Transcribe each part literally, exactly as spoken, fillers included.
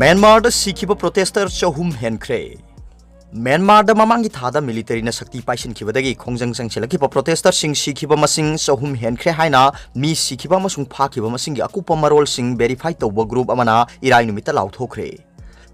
ꯃ꯭ꯌꯥꯟꯃꯥꯔꯗ ꯁꯤꯈꯤꯕ ꯄ꯭ꯔꯣꯇꯦꯁꯇꯔ ꯆꯍꯨꯝ ꯍꯦꯟꯈ꯭ꯔꯦ꯫ ꯃ꯭ꯌꯥꯟꯃꯥꯔꯗ ꯃꯃꯥꯡꯒꯤ ꯊꯥꯗ ꯃꯤꯂꯤꯇꯔꯤꯅ ꯁꯛꯇꯤ ꯄꯥꯏꯁꯤꯟꯈꯤꯕꯗꯒꯤ ꯈꯣꯡꯖꯪ ꯆꯪꯁꯤꯜꯂꯛꯈꯤꯕ ꯄ꯭ꯔꯣꯇꯦꯁꯇꯔꯁꯤꯡ ꯁꯤꯈꯤꯕ ꯃꯁꯤꯡ ꯆꯍꯨꯝ ꯍꯦꯟꯈ꯭ꯔꯦ ꯍꯥꯏꯅ ꯃꯤ ꯁꯤꯈꯤꯕ ꯑꯃꯁꯨꯡ ꯐꯥꯈꯤꯕ ꯃꯁꯤꯡꯒꯤ ꯑꯀꯨꯞꯄ ꯃꯔꯣꯜꯁꯤꯡ ꯚꯦꯔꯤꯐꯥꯏ ꯇꯧꯕ ꯒ꯭ꯔꯨꯞ ꯑꯃꯅ ꯏꯔꯥꯏ ꯅꯨꯃꯤꯠꯇ ꯂꯥꯎꯊꯣꯛꯈ꯭ꯔꯦ꯫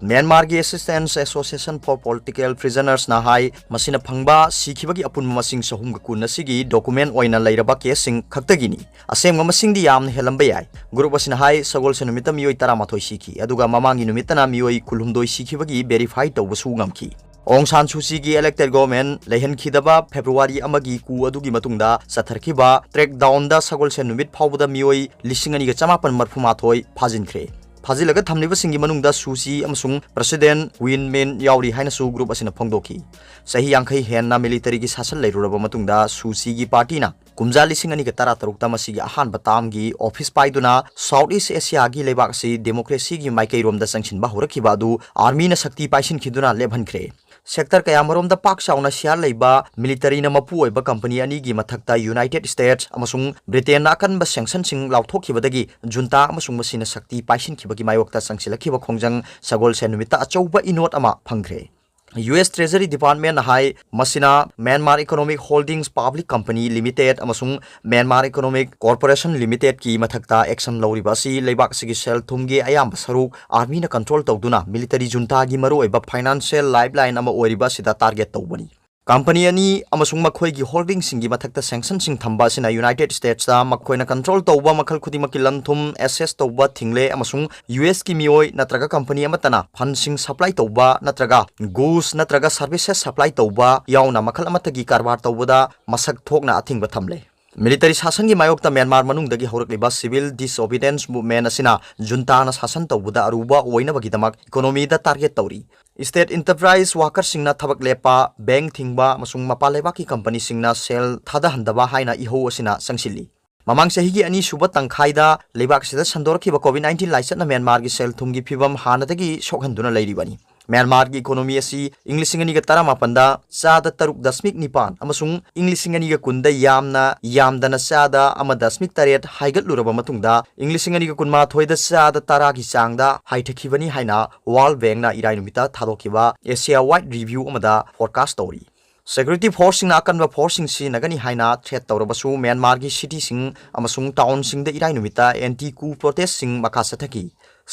ꯃ꯭ꯌꯥꯟꯃꯥꯔꯒꯤ Assistance Association for Political Prisonersꯅ ꯍꯥꯏ, ꯃꯁꯤꯅ ꯐꯪꯕ ꯁꯤꯈꯤꯕꯒꯤ ꯑꯄꯨꯟꯕ ꯃꯁꯤꯡ ꯆꯍꯨꯝꯒ ꯀꯨꯟ ꯑꯁꯤꯒꯤ ꯗꯣꯀꯨꯃꯦꯟ ꯑꯣꯏꯅ ꯂꯩꯔꯕ ꯀꯦꯁꯁꯤꯡ ꯈꯛꯇꯒꯤꯅꯤ꯫ ꯑꯁꯦꯡꯕ ꯃꯁꯤꯡꯗꯤ ꯌꯥꯝꯅ ꯍꯦꯜꯂꯝꯕ ꯌꯥꯏ꯫ ꯒ꯭ꯔꯨꯞ ꯑꯁꯤꯅ ꯍꯥꯏ, ꯁꯒꯣꯜꯁꯦꯟ ꯅꯨꯃꯤꯠꯇ ꯃꯤꯑꯣꯏ ꯇꯔꯥꯃꯥꯊꯣꯏ ꯁꯤꯈꯤ, ꯑꯗꯨꯒ ꯃꯃꯥꯡꯒꯤ ꯅꯨꯃꯤꯠꯇꯅ ꯃꯤꯑꯣꯏ ꯀꯨꯟꯍꯨꯝꯗꯣꯏ ꯁꯤꯈꯤꯕꯒꯤ ꯚꯦꯔꯤꯐꯥꯏ ꯇꯧꯕꯁꯨ ꯉꯝꯈꯤ꯫ ꯑꯣꯡ ꯁꯥꯟ ꯁꯨ ꯆꯤꯒꯤ elected government ꯂꯩꯍꯟꯈꯤꯗꯕ ꯐꯦꯕ꯭ꯔꯨꯋꯥꯔꯤ ꯑꯃꯒꯤ ꯀꯨ ꯑꯗꯨꯒꯤ ꯃꯇꯨꯡꯗ ꯆꯠꯊꯔꯛꯈꯤꯕ crackdownꯗ ꯁꯒꯣꯜꯁꯦꯟ ꯅꯨꯃꯤꯠ ꯐꯥꯎꯕꯗ ꯃꯤꯑꯣꯏ ꯂꯤꯁꯤꯡ ꯑꯅꯤꯒ ꯆꯃꯥꯄꯟ ꯃꯔꯐꯨ ꯃꯥꯊꯣꯏ ꯐꯥꯖꯤꯟꯈ꯭ꯔꯦ꯫ ꯐꯥꯖꯤꯜꯂꯒ ꯊꯝꯂꯤꯕꯁꯤꯡꯒꯤ ꯃꯅꯨꯡꯗ ꯁꯨ ꯆꯤ ꯑꯃꯁꯨꯡ President Win Myint ꯌꯥꯎꯔꯤ ꯍꯥꯏꯅꯁꯨ ꯒ꯭ꯔꯨꯞ ꯑꯁꯤꯅ ꯐꯣꯡꯗꯣꯛꯈꯤ꯫ ꯆꯍꯤ ꯌꯥꯡꯈꯩ ꯍꯦꯟꯅ ꯃꯤꯂꯤꯇꯔꯤꯒꯤ ꯁꯥꯁꯟ ꯂꯩꯔꯨꯔꯕ ꯃꯇꯨꯡꯗ ꯁꯨ ꯆꯤꯒꯤ ꯄꯥꯔꯇꯤꯅ ꯀꯨꯝꯖꯥ ꯂꯤꯁꯤꯡ ꯑꯅꯤꯒ ꯇꯔꯥꯇꯔꯨꯛꯇ ꯃꯁꯤꯒꯤ ꯑꯍꯥꯟꯕ ꯇꯥꯝꯒꯤ ꯑꯣꯐꯤꯁ ꯄꯥꯏꯗꯨꯅ South East Asiaꯒꯤ ꯂꯩꯕꯥꯛ ꯑꯁꯤ ꯗꯦꯃꯣꯀ꯭ꯔꯦꯁꯤꯒꯤ ꯃꯥꯏꯀꯩꯔꯣꯝꯗ ꯆꯪꯁꯤꯟꯕ ꯍꯧꯔꯛꯈꯤꯕ ꯑꯗꯨ ꯑꯥꯔꯃꯤꯅ ꯁꯛꯇꯤ ꯄꯥꯏꯁꯤꯟꯈꯤꯗꯨꯅ ꯂꯦꯞꯍꯟꯈ꯭ꯔꯦ꯫ Sector ꯀꯌꯥꯃꯔꯣꯝꯗ ꯄꯥꯛ ꯆꯥꯎꯅ share ꯂꯩꯕ, ꯃꯤꯂꯤꯇꯔꯤꯅ ꯃꯄꯨ ꯑꯣꯏꯕ ꯀꯝꯄꯅꯤ ꯑꯅꯤꯒꯤ ꯃꯊꯛꯇ United States ꯑꯃꯁꯨꯡ ꯕ꯭ꯔꯤꯇꯦꯟꯅ ꯑꯀꯟꯕ sanctionꯁꯤꯡ ꯂꯥꯎꯊꯣꯛꯈꯤꯕꯗꯒꯤ ꯖꯨꯟꯇꯥ ꯑꯃꯁꯨꯡ ꯃꯁꯤꯅ ꯁꯛꯇꯤ ꯄꯥꯏꯁꯤꯟꯈꯤꯕꯒꯤ ꯃꯥꯌꯣꯛꯇ ꯆꯪꯁꯤꯜꯂꯛꯈꯤꯕ ꯈꯣꯡꯖꯪ ꯁꯒꯣꯜꯁꯦꯟ ꯅꯨꯃꯤꯠꯇ ꯑꯆꯧꯕ ꯏꯅꯣꯠ ꯑꯃ ꯐꯪꯈ꯭ꯔꯦ꯫ ꯌꯨ ꯑꯦꯁ Treasury Departmentꯅ ꯍꯥꯏ, ꯃꯁꯤꯅ Myanmar Economic Holdings Public Company Limited ꯑꯃꯁꯨꯡ Myanmar Economic Corporation Limitedꯀꯤ ꯃꯊꯛꯇ action ꯂꯧꯔꯤꯕ ꯑꯁꯤ ꯂꯩꯕꯥꯛ ꯑꯁꯤꯒꯤ ꯁꯦꯜ ꯊꯨꯝꯒꯤ ꯑꯌꯥꯝꯕ ꯁꯔꯨꯛ ꯑꯥꯔꯃꯤꯅ control ꯇꯧꯗꯨꯅ ꯃꯤꯂꯤꯇꯔꯤ ꯖꯨꯟꯇꯥꯒꯤ ꯃꯔꯨꯑꯣꯏꯕ financial lifeline ꯑꯃ ꯑꯣꯏꯔꯤꯕ ꯑꯁꯤꯗ target ꯇꯧꯕꯅꯤ꯫ ꯀꯝꯄꯅꯤ ꯑꯅꯤ ꯑꯃꯁꯨꯡ ꯃꯈꯣꯏꯒꯤ holdingꯁꯤꯡꯒꯤ ꯃꯊꯛꯇ sanctionꯁꯤꯡ ꯊꯝꯕ ꯑꯁꯤꯅ United Statesꯇ ꯃꯈꯣꯏꯅ control ꯇꯧꯕ ꯃꯈꯜ ꯈꯨꯗꯤꯡꯃꯛꯀꯤ ꯂꯟ-ꯊꯨꯝ access ꯇꯧꯕ ꯊꯤꯡꯂꯦ ꯑꯃꯁꯨꯡ ꯌꯨ ꯑꯦꯁꯀꯤ ꯃꯤꯑꯣꯏ ꯅꯠꯇ꯭ꯔꯒ ꯀꯝꯄꯅꯤ ꯑꯃꯠꯇꯅ fundꯁꯤꯡ supply ꯇꯧꯕ ꯅꯠꯇ꯭ꯔꯒ goods ꯅꯠꯇ꯭ꯔꯒ services supply ꯇꯧꯕ ꯌꯥꯎꯅ ꯃꯈꯜ ꯑꯃꯠꯇꯒꯤ ꯀꯔꯕꯥꯔ ꯇꯧꯕꯗ ꯃꯁꯛ ꯊꯣꯛꯅ ꯑꯊꯤꯡꯕ ꯊꯝꯂꯦ꯫ ꯃꯤꯂꯤꯇꯔꯤ ꯁꯥꯁꯟꯒꯤ ꯃꯥꯌꯣꯛꯇ ꯃ꯭ꯌꯥꯟꯃꯥꯔ ꯃꯅꯨꯡꯗꯒꯤ ꯍꯧꯔꯛꯂꯤꯕ civil disobedience movement ꯑꯁꯤꯅ ꯖꯨꯟꯇꯥꯅ ꯁꯥꯁꯟ ꯇꯧꯕꯗ ꯑꯔꯨꯕ ꯑꯣꯏꯅꯕꯒꯤꯗꯃꯛ economyꯗ target ꯇꯧꯔꯤ꯫ State enterprise workerꯁꯤꯡꯅ ꯊꯕꯛ ꯂꯦꯞꯄ, bank ꯊꯤꯡꯕ ꯑꯃꯁꯨꯡ ꯃꯄꯥꯟ ꯂꯩꯕꯥꯛꯀꯤ ꯀꯝꯄꯅꯤꯁꯤꯡꯅ ꯁꯦꯜ ꯊꯥꯗꯍꯟꯗꯕ ꯍꯥꯏꯅ ꯏꯍꯧ ꯑꯁꯤꯅ ꯆꯪꯁꯤꯜꯂꯤ꯫ ꯃꯃꯥꯡ ꯆꯍꯤꯒꯤ ꯑꯅꯤꯁꯨꯕ ꯇꯪꯈꯥꯏꯗ ꯂꯩꯕꯥꯛ ꯑꯁꯤꯗ ꯁꯟꯗꯣꯔꯛꯈꯤꯕ COVID nineteen ꯂꯥꯏꯆꯠꯅ ꯃ꯭ꯌꯥꯟꯃꯥꯔꯒꯤ ꯁꯦꯜ ꯊꯨꯝꯒꯤ ꯐꯤꯕꯝ ꯍꯥꯟꯅꯗꯒꯤ ꯁꯣꯛꯍꯟꯗꯨꯅ ꯂꯩꯔꯤꯕꯅꯤ꯫ ꯃ꯭ꯌꯥꯟꯃꯥꯔꯒꯤ ꯏꯀꯣꯅꯣꯃꯤ ꯑꯁꯤ ꯏꯪ ꯂꯤꯁꯤꯡ ꯑꯅꯤꯒ ꯇꯔꯥꯃꯥꯄꯟꯗ ꯆꯥꯗ ꯇꯔꯨꯛ ꯗꯁꯃꯤꯛ ꯅꯤꯄꯥꯟ ꯑꯃꯁꯨꯡ ꯏꯪ ꯂꯤꯁꯤꯡ ꯑꯅꯤꯒ ꯀꯨꯟꯗ ꯌꯥꯝꯅ ꯌꯥꯝꯗꯅ ꯆꯥꯗ ꯑꯃ ꯗꯁꯃꯤꯛ ꯇꯔꯦꯠ ꯍꯥꯏꯒꯠꯂꯨꯔꯕ ꯃꯇꯨꯡꯗ, ꯏꯪ ꯂꯤꯁꯤꯡ ꯑꯅꯤꯒ ꯀꯨꯟꯃꯥꯊꯣꯏꯗ ꯆꯥꯗ ꯇꯔꯥꯒꯤ ꯆꯥꯡꯗ ꯍꯥꯏꯊꯈꯤꯕꯅꯤ ꯍꯥꯏꯅ World Bankꯅ ꯏꯔꯥꯏ ꯅꯨꯃꯤꯠꯇ ꯊꯥꯗꯣꯛꯈꯤꯕ Asia Wide Review ꯑꯃꯗ forecast ꯇꯧꯔꯤ꯫ Security forceꯁꯤꯡꯅ ꯑꯀꯟꯕ forceꯁꯤꯡ ꯁꯤꯖꯤꯟꯅꯒꯅꯤ ꯍꯥꯏꯅ threat ꯇꯧꯔꯕꯁꯨ, ꯃ꯭ꯌꯥꯟꯃꯥꯔꯒꯤ cityꯁꯤꯡ ꯑꯃꯁꯨꯡ townꯁꯤꯡꯗ ꯏꯔꯥꯏ ꯅꯨꯃꯤꯠꯇ anti-coup protestꯁꯤꯡ ꯃꯈꯥ ꯆꯠꯊꯈꯤ꯫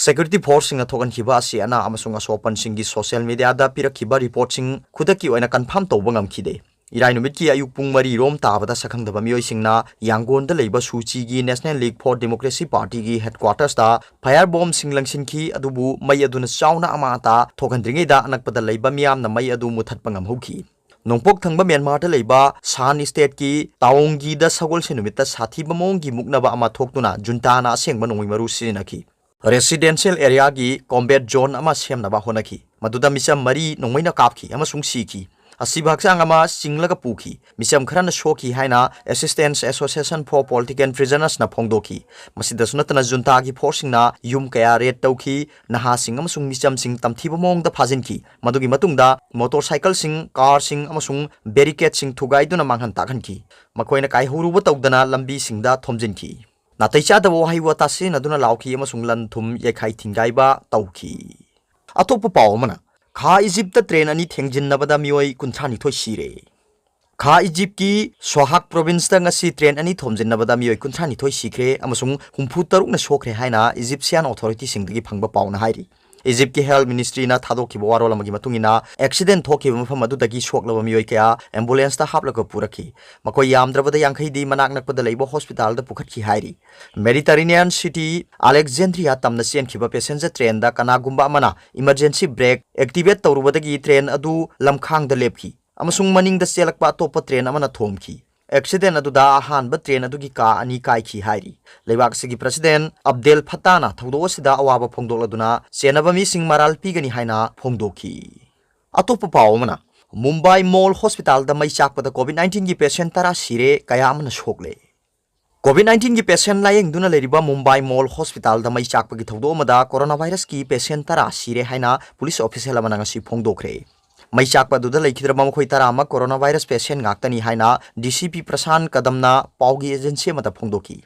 Security forceꯁꯤꯡꯅ ꯊꯣꯛꯍꯟꯈꯤꯕ ꯑꯁꯤ ꯑꯅꯥ ꯑꯃꯁꯨꯡ ꯑꯁꯣꯛꯄꯟꯁꯤꯡꯒꯤ social mediaꯗ ꯄꯤꯔꯛꯈꯤꯕ reportꯁꯤꯡ ꯈꯨꯗꯛꯀꯤ ꯑꯣꯏꯅ confirm ꯇꯧꯕ ꯉꯝꯈꯤꯗꯦ꯫ ꯏꯔꯥꯏ ꯅꯨꯃꯤꯠꯀꯤ ꯑꯌꯨꯛ ꯄꯨꯡ ꯃꯔꯤ ꯔꯣꯝ ꯇꯥꯕꯗ ꯁꯛꯈꯪꯗꯕ ꯃꯤꯑꯣꯏꯁꯤꯡꯅ ꯌꯥꯡꯒꯣꯟꯗ ꯂꯩꯕ ꯁꯨꯆꯤꯒꯤ National League for Democracy Partyꯒꯤ headquartersꯇ fire bombꯁꯤꯡ ꯂꯪꯁꯤꯟꯈꯤ, ꯑꯗꯨꯕꯨ ꯃꯩ ꯑꯗꯨꯅ ꯆꯥꯎꯅ ꯑꯃꯥꯡ ꯑꯇꯥ ꯊꯣꯛꯍꯟꯗ꯭ꯔꯤꯉꯩꯗ ꯑꯅꯛꯄꯗ ꯂꯩꯕ ꯃꯤꯌꯥꯝꯅ ꯃꯩ ꯑꯗꯨ ꯃꯨꯊꯠꯄ ꯉꯝꯍꯧꯈꯤ꯫ ꯅꯣꯡꯄꯣꯛ ꯊꯪꯕ ꯃ꯭ꯌꯥꯟꯃꯥꯔꯗ ꯂꯩꯕ ꯁꯥꯟ stateꯀꯤ ꯇꯥꯋꯣꯡꯒꯤꯗ ꯁꯒꯣꯜꯁꯦꯟ ꯅꯨꯃꯤꯠꯇ ꯁꯥꯊꯤꯕ ꯃꯑꯣꯡꯒꯤ ꯃꯨꯛꯅꯕ ꯑꯃ ꯊꯣꯛꯇꯨꯅ ꯖꯨꯟꯇꯥꯅ ꯑꯁꯦꯡꯕ ꯅꯣꯡꯃꯩ ꯃꯔꯨ ꯁꯤꯖꯤꯟꯅꯈꯤ꯫ Residential areaꯒꯤ combat zone ꯑꯃ ꯁꯦꯝꯅꯕ ꯍꯣꯠꯅꯈꯤ꯫ ꯃꯗꯨꯗ ꯃꯤꯆꯝ ꯃꯔꯤ ꯅꯣꯡꯃꯩꯅ ꯀꯥꯞꯈꯤ ꯑꯃꯁꯨꯡ ꯁꯤꯈꯤ꯫ ꯑꯁꯤꯕ ꯍꯛꯆꯥꯡ ꯑꯃ ꯆꯤꯡꯂꯒ ꯄꯨꯈꯤ꯫ ꯃꯤꯆꯝ ꯈꯔꯅ ꯁꯣꯛꯈꯤ ꯍꯥꯏꯅ Assistance Association for Political Prisonersꯅ ꯐꯣꯡꯗꯣꯛꯈꯤ꯫ ꯃꯁꯤꯗꯁꯨ ꯅꯠꯇꯅ, ꯖꯨꯟꯇꯥꯒꯤ forceꯁꯤꯡꯅ ꯌꯨꯝ ꯀꯌꯥ raid ꯇꯧꯈꯤ, ꯅꯍꯥꯁꯤꯡ ꯑꯃꯁꯨꯡ ꯃꯤꯆꯝꯁꯤꯡ ꯇꯝꯊꯤꯕ ꯃꯑꯣꯡꯗ ꯐꯥꯖꯤꯟꯈꯤ꯫ ꯃꯗꯨꯒꯤ ꯃꯇꯨꯡꯗ motorcycleꯁꯤꯡ, carꯁꯤꯡ ꯑꯃꯁꯨꯡ barricadeꯁꯤꯡ ꯊꯨꯒꯥꯏꯗꯨꯅ ꯃꯥꯡꯍꯟ ꯇꯥꯛꯍꯟꯈꯤ꯫ ꯃꯈꯣꯏꯅ ꯀꯥꯏꯍꯧꯔꯨꯕ ꯇꯧꯗꯅ ꯂꯝꯕꯤꯁꯤꯡꯗ ꯊꯣꯝꯖꯤꯟꯈꯤ꯫ ꯅꯥꯇꯩ ꯆꯥꯗꯕ ꯋꯥꯍꯩ ꯋꯥꯇꯥ ꯁꯤꯖꯤꯟꯅꯗꯨꯅ ꯂꯥꯎꯈꯤ ꯑꯃꯁꯨꯡ ꯂꯟ ꯊꯨꯝ ꯌꯩꯈꯥꯏ ꯊꯤꯡꯒꯥꯏꯕ ꯇꯧꯈꯤ꯫ ꯑꯇꯣꯞꯄ ꯄꯥꯎ ꯑꯃꯅ, ꯈꯥ ꯏꯖꯤꯞꯇ train ꯑꯅꯤ ꯊꯦꯡꯖꯤꯟꯅꯕꯗ ꯃꯤꯑꯣꯏ ꯀꯨꯟꯊ꯭ꯔꯥ ꯅꯤꯊꯣꯏ ꯁꯤꯔꯦ꯫ ꯈꯥ ꯏꯖꯤꯞꯀꯤ ꯁ꯭ꯋꯥꯍꯥꯛ provinceꯇ ꯉꯁꯤ train ꯑꯅꯤ ꯊꯣꯝꯖꯤꯟꯅꯕꯗ ꯃꯤꯑꯣꯏ ꯀꯨꯟꯊ꯭ꯔꯥ ꯅꯤꯊꯣꯏ ꯁꯤꯈ꯭ꯔꯦ ꯑꯃꯁꯨꯡ ꯍꯨꯝꯐꯨ ꯇꯔꯨꯛꯅ ꯁꯣꯛꯈ꯭ꯔꯦ ꯍꯥꯏꯅ Egyptian authorityꯁꯤꯡꯗꯒꯤ ꯐꯪꯕ ꯄꯥꯎꯅ ꯍꯥꯏꯔꯤ꯫ ꯏꯖꯤꯞꯀꯤ health ministryꯅ ꯊꯥꯗꯣꯛꯈꯤꯕ ꯋꯥꯔꯣꯜ ꯑꯃꯒꯤ ꯃꯇꯨꯡ ꯏꯟꯅ, accident ꯊꯣꯛꯈꯤꯕ ꯃꯐꯝ ꯑꯗꯨꯗꯒꯤ ꯁꯣꯛꯂꯕ ꯃꯤꯑꯣꯏ ꯀꯌꯥ ambulanceꯇ ꯍꯥꯞꯂꯒ ꯄꯨꯔꯛꯈꯤ꯫ ꯃꯈꯣꯏ ꯌꯥꯝꯗ꯭ꯔꯕꯗ ꯌꯥꯡꯈꯩꯗꯤ ꯃꯅꯥꯛ ꯅꯛꯄꯗ ꯂꯩꯕ hospitalꯗ ꯄꯨꯈꯠꯈꯤ ꯍꯥꯏꯔꯤ꯫ Mediterranean city Alexandria ꯇꯝꯅ ꯆꯦꯟꯈꯤꯕ passenger trainꯗ ꯀꯅꯥꯒꯨꯝꯕ ꯑꯃꯅ emergency brake activate ꯇꯧꯔꯨꯕꯗꯒꯤ train ꯑꯗꯨ ꯂꯝꯈꯥꯡꯗ ꯂꯦꯞꯈꯤ ꯑꯃꯁꯨꯡ ꯃꯅꯤꯡꯗ ꯆꯦꯜꯂꯛꯄ ꯑꯇꯣꯞꯄ train ꯑꯃꯅ ꯊꯣꯝꯈꯤ꯫ Accident ꯑꯗꯨꯗ ꯑꯍꯥꯟꯕ train ꯑꯗꯨꯒꯤ ꯀꯥ ꯑꯅꯤ ꯀꯥꯏꯈꯤ ꯍꯥꯏꯔꯤ꯫ ꯂꯩꯕꯥꯛ ꯑꯁꯤꯒꯤ President Abdel Fattahꯅ ꯊꯧꯗꯣꯛ ꯑꯁꯤꯗ ꯑꯋꯥꯕ ꯐꯣꯡꯗꯣꯛꯂꯗꯨꯅ ꯆꯦꯟꯅꯕ ꯃꯤꯁꯤꯡ ꯃꯔꯥꯜ ꯄꯤꯒꯅꯤ ꯍꯥꯏꯅ ꯐꯣꯡꯗꯣꯛꯈꯤ꯫ ꯑꯇꯣꯞꯄ ꯄꯥꯎ ꯑꯃꯅ, ꯃꯨꯝꯕꯥꯏ Mall hospitalꯗ ꯃꯩ ꯆꯥꯛꯄꯗ COVID nineteenꯒꯤ patient ꯇꯔꯥ ꯁꯤꯔꯦ, ꯀꯌꯥ ꯑꯃꯅ ꯁꯣꯛꯂꯦ꯫ COVID nineteen ꯒꯤ patient ꯂꯥꯌꯦꯡꯗꯨꯅ ꯂꯩꯔꯤꯕ ꯃꯨꯝꯕꯥꯏ ꯃꯣꯜ ꯍꯣꯁꯄꯤꯇꯥꯜꯗ ꯃꯩ ꯆꯥꯛꯄꯒꯤ ꯊꯧꯗꯣꯛ ꯑꯃꯗ corona virus ꯀꯤ patient ꯇꯔꯥ ꯁꯤꯔꯦ ꯍꯥꯏꯅ police official ꯑꯃꯅ ꯉꯁꯤ ꯐꯣꯡꯗꯣꯛꯈ꯭ꯔꯦ꯫ ꯃꯩ ꯆꯥꯛꯄ ꯑꯗꯨꯗ ꯂꯩꯈꯤꯗ꯭ꯔꯕ ꯃꯈꯣꯏ ꯇꯔꯥꯃꯛ corona virus patient ꯉꯥꯛꯇꯅꯤ ꯍꯥꯏꯅ D C P ꯄ꯭ꯔꯁꯥꯟ ꯀꯗꯝꯅ ꯄꯥꯎꯒꯤ agency ꯑꯃꯗ ꯐꯣꯡꯗꯣꯛꯈꯤ꯫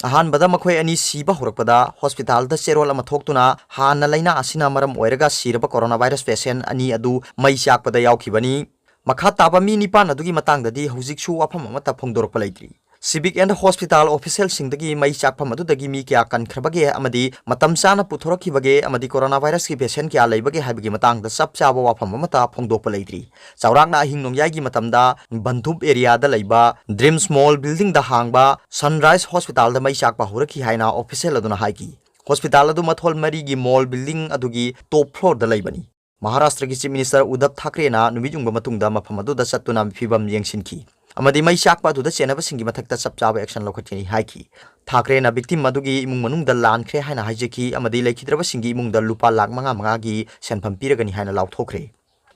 ꯑꯍꯥꯟꯕꯗ ꯃꯈꯣꯏ ꯑꯅꯤ ꯁꯤꯕ ꯍꯧꯔꯛꯄꯗ ꯍꯣꯁꯄꯤꯇꯥꯜꯗ ꯆꯦꯔꯣꯜ ꯑꯃ ꯊꯣꯛꯇꯨꯅ ꯍꯥꯟꯅ ꯂꯥꯏꯅꯥ ꯑꯁꯤꯅ ꯃꯔꯝ ꯑꯣꯏꯔꯒ ꯁꯤꯔꯕ corona virus patient ꯑꯅꯤ ꯑꯗꯨ ꯃꯩ ꯆꯥꯛꯄꯗ ꯌꯥꯎꯈꯤꯕꯅꯤ꯫ ꯃꯈꯥ ꯇꯥꯕ ꯃꯤ ꯅꯤꯄꯥꯟ ꯑꯗꯨꯒꯤ ꯃꯇꯥꯡꯗꯗꯤ ꯍꯧꯖꯤꯛꯁꯨ ꯋꯥꯐꯝ ꯑꯃꯠꯇ ꯐꯣꯡꯗꯣꯔꯛꯄ ꯂꯩꯇ꯭ꯔꯤ꯫ Civic and Hospital officialꯁꯤꯡꯗꯒꯤ ꯃꯩ ꯆꯥꯛꯐꯝ ꯑꯗꯨꯗꯒꯤ ꯃꯤ ꯀꯌꯥ ꯀꯟꯈ꯭ꯔꯕꯒꯦ ꯑꯃꯗꯤ ꯃꯇꯝ ꯆꯥꯅ ꯄꯨꯊꯣꯔꯛꯈꯤꯕꯒꯦ ꯑꯃꯗꯤ corona virusꯀꯤ patient ꯀꯌꯥ ꯂꯩꯕꯒꯦ ꯍꯥꯏꯕꯒꯤ ꯃꯇꯥꯡꯗ ꯆꯞ ꯆꯥꯕ ꯋꯥꯐꯝ ꯑꯃꯠꯇ ꯐꯣꯡꯗꯣꯛꯄ ꯂꯩꯇ꯭ꯔꯤ꯫ ꯆꯥꯎꯔꯥꯛꯅ ꯑꯍꯤꯡ ꯅꯣꯡꯌꯥꯏꯒꯤ ꯃꯇꯝꯗ ꯕꯟꯙꯨꯞ areaꯗ ꯂꯩꯕ Dreams Mall buildingꯗ ꯍꯥꯡꯕ Sunrise Hospitalꯗ ꯃꯩ ꯆꯥꯛꯄ ꯍꯧꯔꯛꯈꯤ ꯍꯥꯏꯅ official ꯑꯗꯨꯅ ꯍꯥꯏꯈꯤ꯫ Hospital ꯑꯗꯨ ꯃꯊꯣꯜ ꯃꯔꯤꯒꯤ mall building ꯑꯗꯨꯒꯤ top floorꯗ ꯂꯩꯕꯅꯤ꯫ ꯃꯍꯥꯔꯥꯁꯇ꯭ꯔꯒꯤ Chief Minister ꯎꯗꯙꯕ ꯊꯥꯀ꯭ꯔꯦꯅ ꯅꯨꯃꯤꯠ ꯌꯨꯡꯕ ꯃꯇꯨꯡꯗ ꯃꯐꯝ ꯑꯗꯨꯗ ꯆꯠꯇꯨꯅ ꯐꯤꯚꯝ ꯌꯦꯡꯁꯤꯟꯈꯤ ꯑꯃꯗꯤ ꯃꯩ ꯆꯥꯛꯄ ꯑꯗꯨꯗ ꯆꯦꯟꯅꯕꯁꯤꯡꯒꯤ ꯃꯊꯛꯇ ꯆꯞ ꯆꯥꯕ action ꯂꯧꯈꯠꯀꯅꯤ ꯍꯥꯏꯈꯤ꯫ ꯊꯥꯀ꯭ꯔꯦꯅ victim ꯑꯗꯨꯒꯤ ꯏꯃꯨꯡ ꯃꯅꯨꯡꯗ ꯂꯥꯟꯈ꯭ꯔꯦ ꯍꯥꯏꯅ ꯍꯥꯏꯖꯈꯤ ꯑꯃꯗꯤ ꯂꯩꯈꯤꯗ꯭ꯔꯕꯁꯤꯡꯒꯤ ꯏꯃꯨꯡꯗ ꯂꯨꯄꯥ ꯂꯥꯈ ꯃꯉꯥ ꯃꯉꯥꯒꯤ ꯁꯦꯟꯐꯝ ꯄꯤꯔꯒꯅꯤ ꯍꯥꯏꯅ ꯂꯥꯎꯊꯣꯛꯈ꯭ꯔꯦ꯫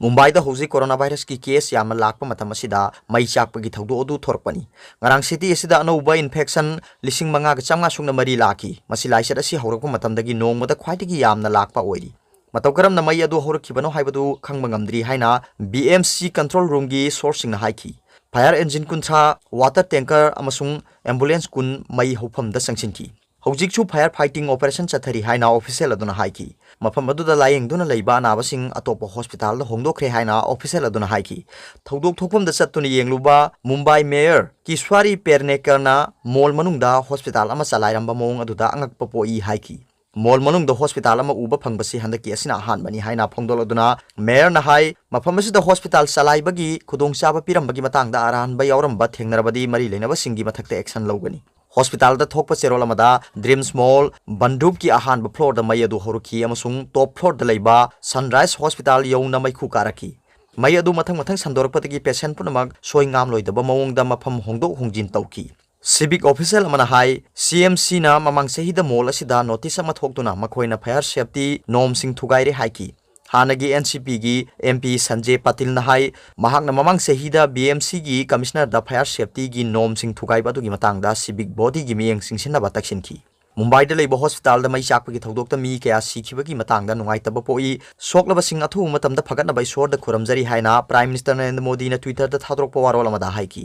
ꯃꯨꯝꯕꯥꯏꯗ ꯍꯧꯖꯤꯛ corona virusꯀꯤ case ꯌꯥꯝꯅ ꯂꯥꯛꯄ ꯃꯇꯝ ꯑꯁꯤꯗ ꯃꯩ ꯆꯥꯛꯄꯒꯤ ꯊꯧꯗꯣꯛ ꯑꯗꯨ ꯊꯣꯔꯛꯄꯅꯤ꯫ ꯉꯔꯥꯡ city ꯑꯁꯤꯗ ꯑꯅꯧꯕ infection ꯂꯤꯁꯤꯡ ꯃꯉꯥꯒ ꯆꯥꯝꯃꯉꯥ ꯁꯨꯞꯅ ꯃꯔꯤ ꯂꯥꯛꯈꯤ꯫ ꯃꯁꯤ ꯂꯥꯏꯆꯠ ꯑꯁꯤ ꯍꯧꯔꯛꯄ ꯃꯇꯝꯗꯒꯤ ꯅꯣꯡꯃꯗ ꯈ꯭ꯋꯥꯏꯗꯒꯤ ꯌꯥꯝꯅ ꯂꯥꯛꯄ ꯑꯣꯏꯔꯤ꯫ ꯃꯇꯧ ꯀꯔꯝꯅ ꯃꯩ ꯑꯗꯨ ꯍꯧꯔꯛꯈꯤꯕꯅꯣ ꯍꯥꯏꯕꯗꯨ ꯈꯪꯕ ꯉꯝꯗ꯭ꯔꯤ ꯍꯥꯏꯅ B M C control roomꯒꯤ sourceꯁꯤꯡꯅ ꯍꯥꯏꯈꯤ꯫ Fire engine ꯀꯨꯟꯊ꯭ꯔꯥ, water tanker ꯑꯃꯁꯨꯡ ambulance ꯀꯨꯟ ꯃꯩ ꯍꯧꯐꯝꯗ ꯆꯪꯁꯤꯟꯈꯤ꯫ ꯍꯧꯖꯤꯛꯁꯨ fire fighting operation ꯆꯠꯊꯔꯤ ꯍꯥꯏꯅ official ꯑꯗꯨꯅ ꯍꯥꯏꯈꯤ꯫ ꯃꯐꯝ ꯑꯗꯨꯗ ꯂꯥꯌꯦꯡꯗꯨꯅ ꯂꯩꯕ ꯑꯅꯥꯕꯁꯤꯡ ꯑꯇꯣꯞꯄ hospitalꯗ ꯍꯣꯡꯗꯣꯛꯈ꯭ꯔꯦ ꯍꯥꯏꯅ official ꯑꯗꯨꯅ ꯍꯥꯏꯈꯤ꯫ ꯊꯧꯗꯣꯛ ꯊꯣꯛꯐꯝꯗ ꯆꯠꯇꯨꯅ ꯌꯦꯡꯂꯨꯕ ꯃꯨꯝꯕꯥꯏ mayor ꯀꯤꯁ꯭ꯋꯥꯔꯤ ꯄꯦꯔꯅꯦꯀꯔꯅ mall ꯃꯅꯨꯡꯗ hospital ꯑꯃ ꯆꯂꯥꯏꯔꯝꯕ ꯃꯑꯣꯡ ꯑꯗꯨꯗ ꯑꯉꯛꯄ ꯄꯣꯛꯏ ꯍꯥꯏꯈꯤ꯫ Mall ꯃꯅꯨꯡꯗ hospital ꯑꯃ ꯎꯕ ꯐꯪꯕꯁꯤ ꯍꯟꯗꯛꯀꯤ ꯑꯁꯤꯅ ꯑꯍꯥꯟꯕꯅꯤ ꯍꯥꯏꯅ ꯐꯣꯡꯗꯣꯛꯂꯗꯨꯅ mayorꯅ ꯍꯥꯏ, ꯃꯐꯝ ꯑꯁꯤꯗ hospital ꯆꯂꯥꯏꯕꯒꯤ ꯈꯨꯗꯣꯡꯆꯥꯕ ꯄꯤꯔꯝꯕꯒꯤ ꯃꯇꯥꯡꯗ ꯑꯔꯥꯟꯕ ꯌꯥꯎꯔꯝꯕ ꯊꯦꯡꯅꯔꯕꯗꯤ ꯃꯔꯤ ꯂꯩꯅꯕꯁꯤꯡꯒꯤ ꯃꯊꯛꯇ action ꯂꯧꯒꯅꯤ꯫ Hospitalꯗ ꯊꯣꯛꯄ ꯆꯦꯔꯣꯜ ꯑꯃꯗ Dreams Mall ꯕꯟꯙꯨꯞꯀꯤ ꯑꯍꯥꯟꯕ floorꯗ ꯃꯩ ꯑꯗꯨ ꯍꯧꯔꯛꯈꯤ ꯑꯃꯁꯨꯡ top floorꯗ ꯂꯩꯕ Sunrise Hospital ꯌꯧꯅ ꯃꯩꯈꯨ ꯀꯥꯔꯛꯈꯤ꯫ ꯃꯩ ꯑꯗꯨ ꯃꯊꯪ ꯃꯊꯪ ꯁꯟꯗꯣꯔꯛꯄꯗꯒꯤ patient ꯄꯨꯝꯅꯃꯛ ꯁꯣꯏ ꯉꯥꯝꯂꯣꯏꯗꯕ ꯃꯑꯣꯡꯗ ꯃꯐꯝ ꯍꯣꯡꯗꯣꯛ ꯍꯣꯡꯖꯤꯟ ꯇꯧꯈꯤ꯫ Civic official ꯑꯃꯅ ꯍꯥꯏ, C M Cꯅ ꯃꯃꯥꯡ ꯆꯍꯤꯗ mall ꯑꯁꯤꯗ notice ꯑꯃ ꯊꯣꯛꯇꯨꯅ ꯃꯈꯣꯏꯅ fire safety normꯁꯤꯡ ꯊꯨꯒꯥꯏꯔꯦ ꯍꯥꯏꯈꯤ꯫ ꯍꯥꯟꯅꯒꯤ ꯑꯦꯟ ꯁꯤ ꯄꯤꯒꯤ ꯑꯦꯝ ꯄꯤ ꯁꯟꯖꯦ ꯄꯥꯇꯤꯜꯅ ꯍꯥꯏ, ꯃꯍꯥꯛꯅ ꯃꯃꯥꯡ ꯆꯍꯤꯗ ꯕꯤ ꯑꯦꯝ ꯁꯤꯒꯤ ꯀꯃꯤꯁꯅꯔꯗ ꯐꯥꯌꯔ ꯁꯦꯐꯇꯤꯒꯤ ꯅꯣꯔꯝꯁꯤꯡ ꯊꯨꯒꯥꯏꯕ ꯑꯗꯨꯒꯤ ꯃꯇꯥꯡꯗ ꯁꯤꯚꯤꯛ ꯕꯣꯗꯤꯒꯤ ꯃꯤꯠꯌꯦꯡ ꯆꯤꯡꯁꯤꯟꯅꯕ ꯇꯛꯁꯤꯟꯈꯤ꯫ ꯃꯨꯝꯕꯥꯏꯗ ꯂꯩꯕ ꯍꯣꯁꯄꯤꯇꯥꯜꯗ ꯃꯩ ꯆꯥꯛꯄꯒꯤ ꯊꯧꯗꯣꯛꯇ ꯃꯤ ꯀꯌꯥ ꯁꯤꯈꯤꯕꯒꯤ ꯃꯇꯥꯡꯗ ꯅꯨꯡꯉꯥꯏꯇꯕ ꯄꯣꯛꯏ, ꯁꯣꯛꯂꯕꯁꯤꯡ ꯑꯊꯨꯕ ꯃꯇꯝꯗ ꯐꯒꯠꯅꯕ ꯏꯁꯣꯔꯗ ꯈꯨꯔꯨꯝꯖꯔꯤ ꯍꯥꯏꯅ ꯄ꯭ꯔꯥꯏꯝ ꯃꯤꯅꯤꯁꯇꯔ ꯅꯔꯦꯟꯗ꯭ꯔ ꯃꯣꯗꯤꯅ ꯇ꯭ꯋꯤꯇꯔꯗ ꯊꯥꯗꯣꯔꯛꯄ ꯋꯥꯔꯣꯜ ꯑꯃꯗ ꯍꯥꯏꯈꯤ꯫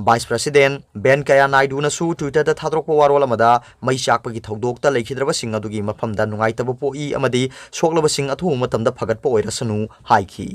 ꯚꯥꯏꯁ ꯄ꯭ꯔꯦꯁꯤꯗꯦꯟ ꯚꯦꯟꯀꯌꯥ ꯅꯥꯏꯗꯨꯅꯁꯨ ꯇ꯭ꯋꯤꯇꯔꯗ ꯊꯥꯗꯣꯔꯛꯄ ꯋꯥꯔꯣꯜ ꯑꯃꯗ ꯃꯩ ꯆꯥꯛꯄꯒꯤ ꯊꯧꯗꯣꯛꯇ ꯂꯩꯈꯤꯗ꯭ꯔꯕꯁꯤꯡ ꯑꯗꯨꯒꯤ ꯃꯐꯝꯗ ꯅꯨꯡꯉꯥꯏꯇꯕ ꯄꯣꯛꯏ ꯑꯃꯗꯤ ꯁꯣꯛꯂꯕꯁꯤꯡ ꯑꯊꯨꯕ ꯃꯇꯝꯗ ꯐꯒꯠꯄ ꯑꯣꯏꯔꯁꯅꯨ ꯍꯥꯏꯈꯤ꯫